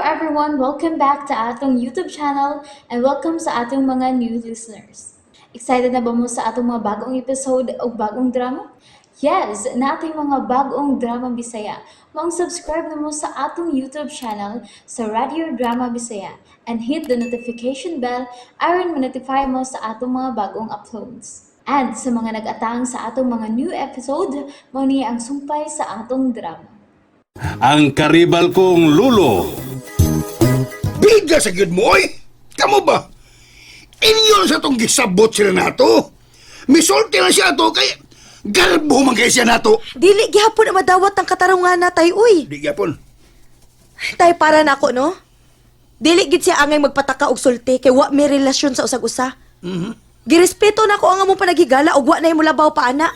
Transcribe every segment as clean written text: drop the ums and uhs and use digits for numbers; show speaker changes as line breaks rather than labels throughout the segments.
everyone! Welcome back to atong YouTube channel and welcome sa atong mga new listeners. Excited na ba mo sa atong mga bagong episode o bagong drama? Yes, nating mga bagong drama Bisaya. Maong subscribe na mo sa atong YouTube channel sa Radio Drama Bisaya and hit the notification bell aron ma-notify mo sa atong mga bagong uploads. And sa mga nag-atang sa atong mga new episode, mao ni ang sumpay sa atong drama.
Ang karibal kong lulo.
Biga sa gyud mo, oy! Kamo ba? Inyo sa tong gisabot sila nato. Misulti lang siya ato kay garbo man kay siya nato.
Dili gihapon ang madawat ang katarungan na tay uy.
Di gyapon.
Tay para nako no. Dili gid siya angay magpataka og sulti kay wa may relasyon sa usag-usa. Girespeto nako ang among panaghigala ug wa na mo labaw pa ana.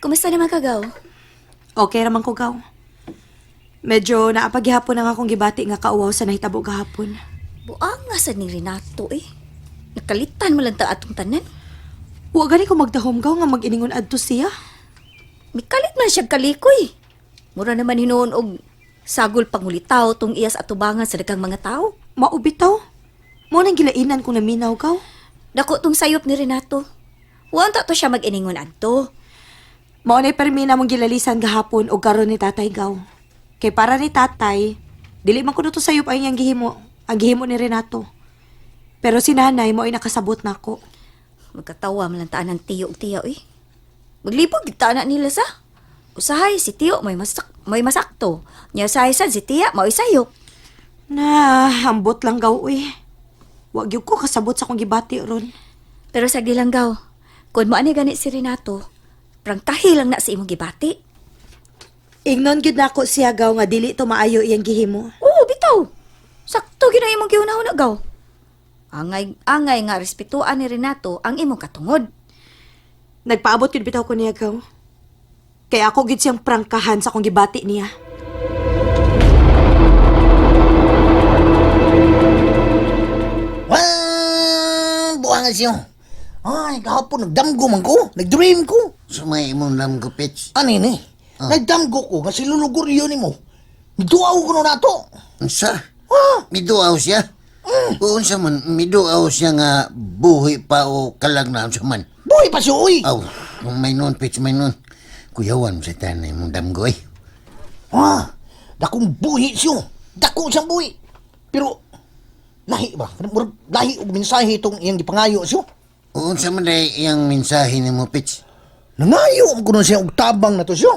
Kumusta naman ka, Gaw?
Okay ra man ko gaw. Medyo naapaghihapon ang akong gibati nga kauwaw sa nahitabo gahapon.
Buang nga sa ni Renato eh. Nakalitan mo lang ta atong tanan.
Wa gani ko magdahom gaw nga mag-iningon adto siya.
Mikalit man siya kalikoy. Mura naman hinuon og sagol pangulitaw tong iyas atubangan sa daghang mga tao.
Maubitaw. Mo nang gilainan kung naminaw gaw.
Dako tong sayop ni Renato. Wa ta to siya mag-iningon adto.
Mao nay permi na mong gilalisan gahapon og karon ni tatay gaw. Kay para ni tatay, dili man kuno to sayop ay niyang gihimo, ang gihimo ni Renato. Pero si nanay mo ay nakasabot nako.
Magkatawa man lang taan ang tiyo og tiya eh. Maglibog gid ta na nila sa. Usahay si tiyo may masakto. Nya usahay sad si tiya mao'y sayop.
Na, ambot lang gaw uy. Wa gyud ko kasabot sa akong gibati ron.
Pero sa lang gaw, kung mo ani gani si Renato, prangkahi lang na sa imong gibati.
Ingnon gyud nako siya gaw nga dili to maayo iyang gihimo.
Oo, bitaw. Sakto gyud ang imong gihunahuna gaw. Angay angay nga respetuan ni Renato ang imong katungod.
Nagpaabot gyud bitaw ko niya gaw. Kay ako gyud siyang prangkahan sa akong gibati niya.
Wah, buwangan siyo. Ay, kahapon nagdamgo man ko, nagdream ko.
Sumay imong damgo, Pitch.
Ano ini? Nagdamgo ko nga si Lolo Guryo nimo. Miduaw ko no nato.
Unsa?
Ah,
Miduaw siya? Unsa man, miduaw siya nga buhi pa o kalag na unsa man.
buhi pa siya, uy.
Aw, may nun, Pitch, may nun. Kuyawan mo sa tanay imong damgo, eh.
Ah, dakong buhi siya. Dako siyang buhi. Pero lahi ba? Murag lahi og mensahe itong iyang gipangayo siya.
Unsa man day iyang mensahe nimo, Pitch?
Nangayo ko nun siya og tabang na to siya.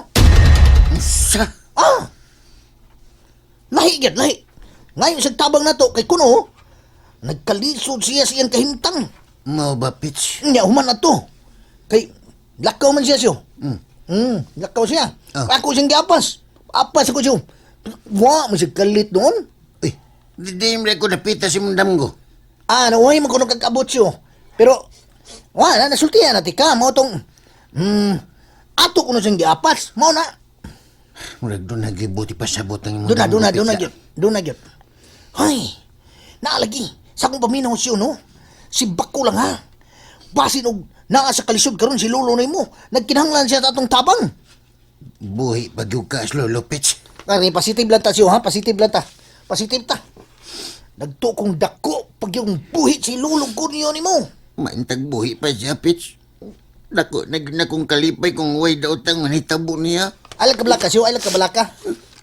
Unsa?
Ah! Lahi gyud, lahi. Ngayon sa tabang na to kay kuno nagkalisod siya sa iyang kahimtang.
Mao ba, Pitch?
Nya human na to. Kay lakaw man siya siya. Lakaw siya.
Ah.
Ako siyang giapas. Apas ako siya. Wa man siya kalit doon.
Uy, di mo ko napita si imong damgo.
Ah, naway man kuno kagabot siya. Pero wa na nasultihan na ti ka mo tong ato kuno siyang giapas. Mao na.
Murag doon nagibuti pa sabot ang imong
Doon na,
damgo,
doon na, doon na
Pitch,
gyud. Doon na gyud. Hay. Naalagi sa akong paminaw siya no. Si Bako lang ha. Basin og naa sa kalisod karon si lolo nimo. Nagkinahanglan siya sa atong tabang.
ah. Buhi pa gyud ka, Lolo, Pitch.
Kani positive lang ta siyo ha, positive lang ta. Positive ta. Nagtukong dako pag yung buhit si lolo ko niyo nimo.
Maintag buhi pa siya, Pitch. Dako, nag na kong kalipay kung way daotang manitabo niya.
Alag ka balaka siyo, alag ka balaka.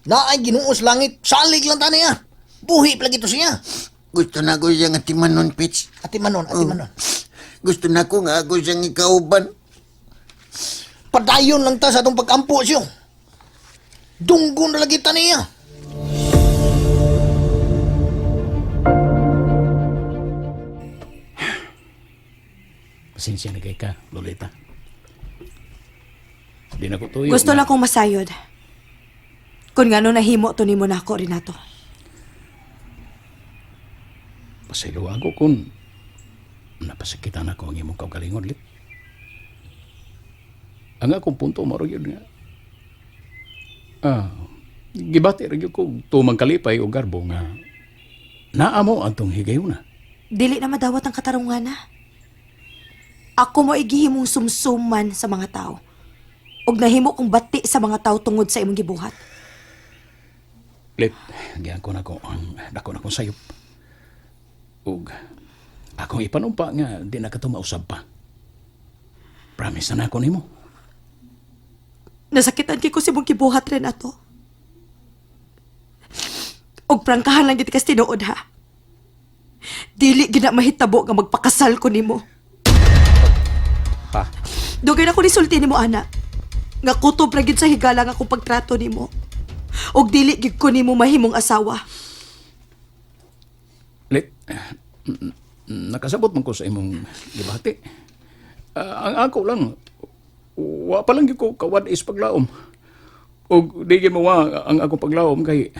Naay Ginoo sa langit, salig lang ta niya. Buhi palagi to siya.
Gusto na ko siyang atimanon, Pitch.
Ati manon, ati manon.
Gusto na ko nga ako siyang ikauban.
Padayon lang ta sa atong pagampo siyo. Dunggon na lagi ta niya.
Pasensya na kay ka, Lolita. Di na ko tuyo.
Gusto lang kong masayod. Kung ngano nahimo to nimo nako Renato.
Pasaylo ako kung napasakitan ako ang imong kaugalingon, Lit. Ang akong punto, maro yun nga. Ah, gibati ra gyud ko tumang kalipay o garbo nga naamo atong higayuna.
Dili na madawat ang katarungan na. Ako mo igihimong sumsuman sa mga tao. Og nahimo kong bati sa mga tao tungod sa imong gibuhat.
Lit, giyan ko na ko ang dako na kong sayop. Ug akong ipanumpa nga di na ka mausab pa. Promise na nako nimo.
Nasakitan kay ko sa imong gibuhat, Renato. Og prangkahan lang gid kas tinuod ha. Dili gid na mahitabo nga magpakasal ko nimo.
Pa,
Dugay na ko nisulti nimo ana. Nga kutob ra gid sa higala nga akong pagtrato nimo. Og dili gid ko nimo mahimong asawa.
Lit, nakasabot man ko sa imong gibati. Ah, ang ako lang, wa pa lang gyud ko kawad is paglaom. Og di gyud mo wa ang akong paglaom kay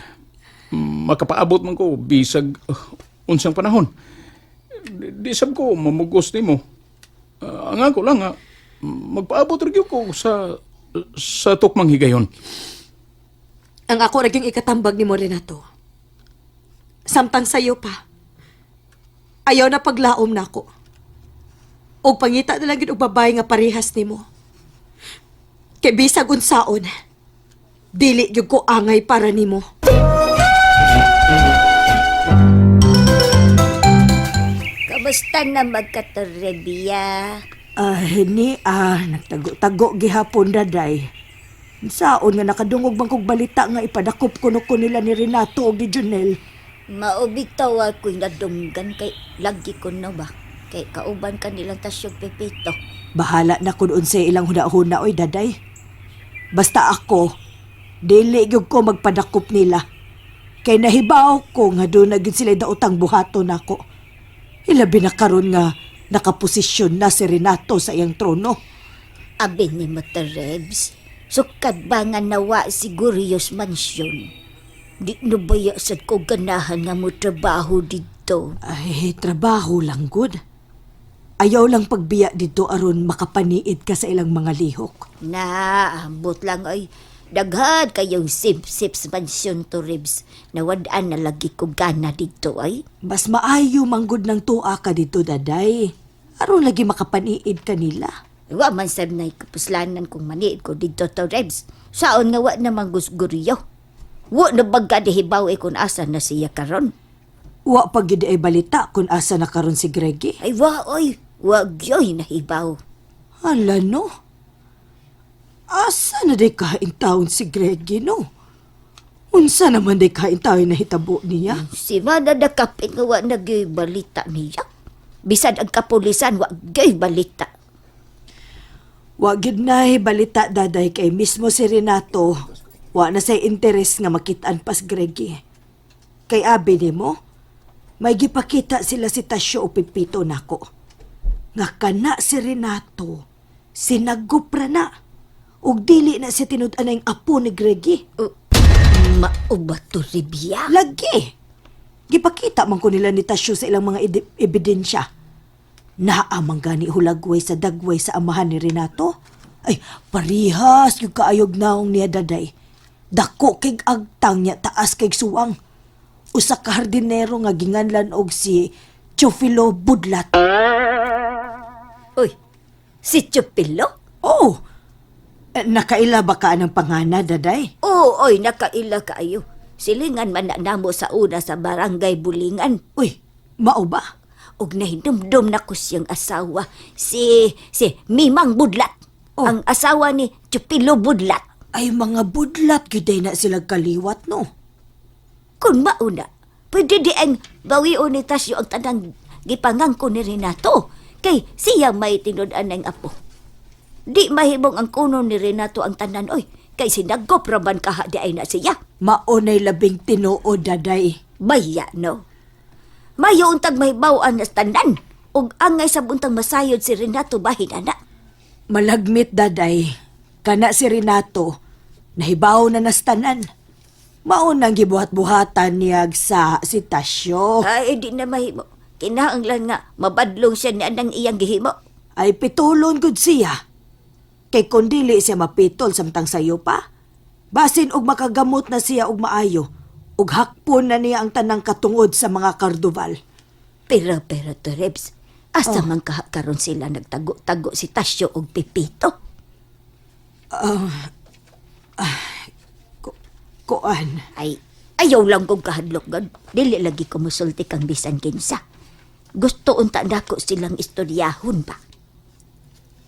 makapaabot man ko bisag unsang panahon. Di sab ko mamugos nimo. Ah, ang ako lang magpaabot ra gyud ko sa tukmang higayon.
Ang ako ra gyud ikatambag nimo, Renato. Samtang sayo pa. Ayaw na paglaom nako. Og pangita na lang gyud og babae nga parehas nimo. Kay bisag unsaon, dili gyud ko angay para nimo.
Kamusta na magkatorebia?
Ah, ni nagtago-tago gihapon daday. Saon nga nakadungog man kog balita nga ipadakop kuno ko nila ni Renato og ni Junel.
Maubitaw ako'y nadunggan kay lagi ko na ba? Kay kauban ka nilang tasyog Pepito.
Bahala na kun unsay ilang huna-huna oy daday. Basta ako, dili gyud ko magpadakop nila. Kay nahibaw ko nga doon na gyud sila daotang buhaton nako. Ilabi na karon nga nakaposisyon na si Renato sa iyang trono.
Abi ni Motorebs, sukad ba nga nawa si Gurios Mansion? Di na baya sad ko ganahan nga mo trabaho dito.
Ay, trabaho lang gud. Ayaw lang pagbiya dito aron makapaniid ka sa ilang mga lihok.
Na, ambot lang ay. Daghan kayong sip-sips mansion to ribs. Nawadaan na lagi ko gana dito ay.
Mas maayo manggod ng tuwa ka dito, daday. Aron lagi makapaniid ka nila.
Wa man sab na kapuslanan kung maniid ko dito to ribs. Saon nga wa namang gusguryo. Wa na bagka dihibaw eh kung asa na siya karon.
Wa pa gid ay balita kung asa na karon si Greggy.
Ay wa oy, wa gyoy nahibaw.
Hala no. Asa na day kain taon si Greggy no? Unsa naman day kain taon na hitabo niya?
Si Mana nakapit nga wa na gyoy balita niya. Bisan ang kapulisan wa gyoy balita.
Wa gid na balita daday kay mismo si Renato. Wa na say interes nga makitaan pas Greggy. Kay abi nimo, may gipakita sila si Tasyo o Pipito nako. Nga kana si Renato, sinagupra na. Ug dili na si tinud-an ang apo ni Greggy.
Mauba to ribya.
Lagi. Gipakita man ko nila ni Tasyo sa ilang mga ebidensya. Naa man gani hulagway sa dagway sa amahan ni Renato. Ay, parihas yung kaayog naong niya daday. Dako kig agtang niya taas kig suwang. Usa ka hardinero nga ginganlan og si Chofilo Budlat.
Uy, si Chupilo?
Oh, nakaila ba ka ng pangana, daday?
Oo, oy, nakaila kaayo. Silingan man na namo sa una sa barangay Bulingan.
Uy, mao ba?
Ug nahinumdum na ko siyang asawa, si Mimang Budlat.
Oh.
Ang asawa ni Chupilo Budlat.
Ay, mga budlat gyud day na sila kaliwat, no?
Kung mauna, pwede di ang bawion ni Tasyo ang tanang gipangangko ni Renato. Kay siya may tinud-an ng apo. Di mahimong ang kuno ni Renato ang tanan, oy. Kay sinagop raman kaha di ay na siya.
Maunay labing tinuod, daday.
Baya, no? Mayo untag mahibaw-an na tanan. Ug angay sa buntang masayod si Renato bahin ana.
Malagmit daday, kana si Renato, nahibaw na nastanan. Maunang gibuhat-buhatan niyag sa si Tasyo.
Ay, di na mahimo. Kinahanglan nga, mabadlong siya ni anang iyang gihimo.
Ay pitulon gud siya. Kay kun dili siya mapitol samtang sayo pa. Basin og makagamot na siya og maayo, ug hakpon na niya ang tanang katungod sa mga karduval.
Pero, pero, Torebs, Asa man kaha karon sila nagtago-tago si Tasyo og Pepito?
Kuan.
Ay, ayaw lang kong kahadlok gud. Dili lagi ko musulti kang bisan kinsa. Gusto unta nako silang istoryahon ba?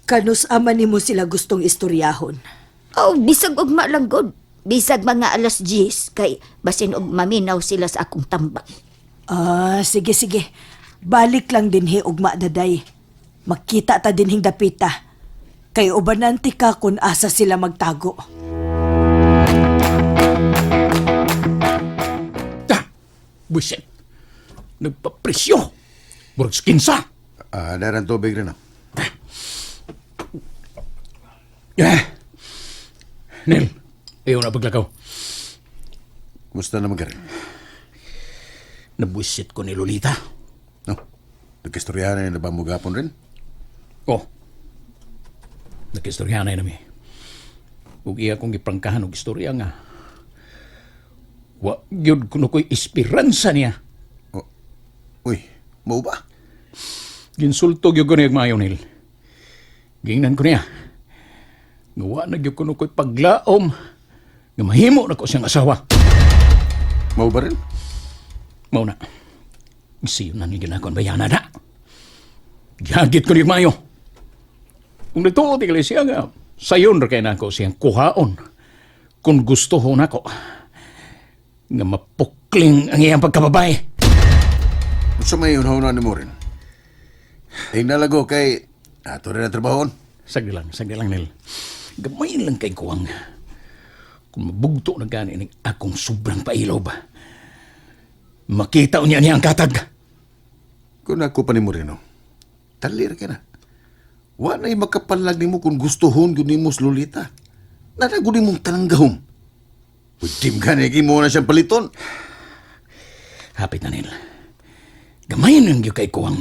Kanus ama nimo sila gustong istoryahon.
Oh, bisag ugma lang gud. Bisag mga alas 10 kay basin og maminaw sila sa akong tambak.
Ah, sige sige. Balik lang dinhi ugma daday. Magkita ta dinhing dapita. Kay ubanante ka kung asa sila magtago.
Ah, buwisit. Nagpapresyo. Murag skinsa.
Ah, daran tubig rin ah.
Eh. Nel, ayaw na paglakaw.
Kumusta naman ka rin?
Nabuwisit ko ni Lolita.
No? Nagkistoryahan na ba mo gapon rin?
Oh. Nakistorya na nami. Ug iya kong giprangkahan og istorya nga. Wa gyud kuno ko'y esperansa niya.
Oh. Uy, mao ba?
Ginsulto gyud ko niya maayo nil. Gingnan ko niya. Nga wa na gyud kuno ko'y paglaom nga mahimo na ko siyang asawa.
Mao ba rin?
Mao na. Siyo na ni ginakon bayana na. Gihagit ko niya maayo. Kung nagtuo tingali siya nga, sayon ra kay nako siyang kuhaon. Kung gusto ho nako, nga mapukling ang iyang pagkababae.
Unsa may unhaw ni mo rin? Ing nalago kay ato rin ang trabahon.
Sagdi lang, Nel. Gamay lang kay kuwang. Kung mabugto na gani ning akong sobrang pailob. Makita niya niya ang katag.
Kung ako pa ni Moreno, talir ka na. Wa na'y makapalag nimo kung gustuhon gyud nimo sa Lolita. Nanago nimo tanang gahom. Udim ka na mo na siyang paliton.
Hapit na, Nel. Gamay lang gyud kay kuwang.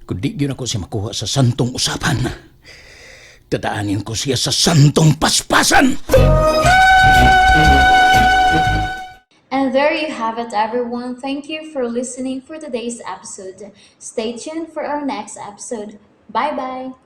Kung di gyud ako siya makuha sa santong usapan, dadaanin ko siya sa santong paspasan!
And there you have it, everyone. Thank you for listening for today's episode. Stay tuned for our next episode. Bye bye.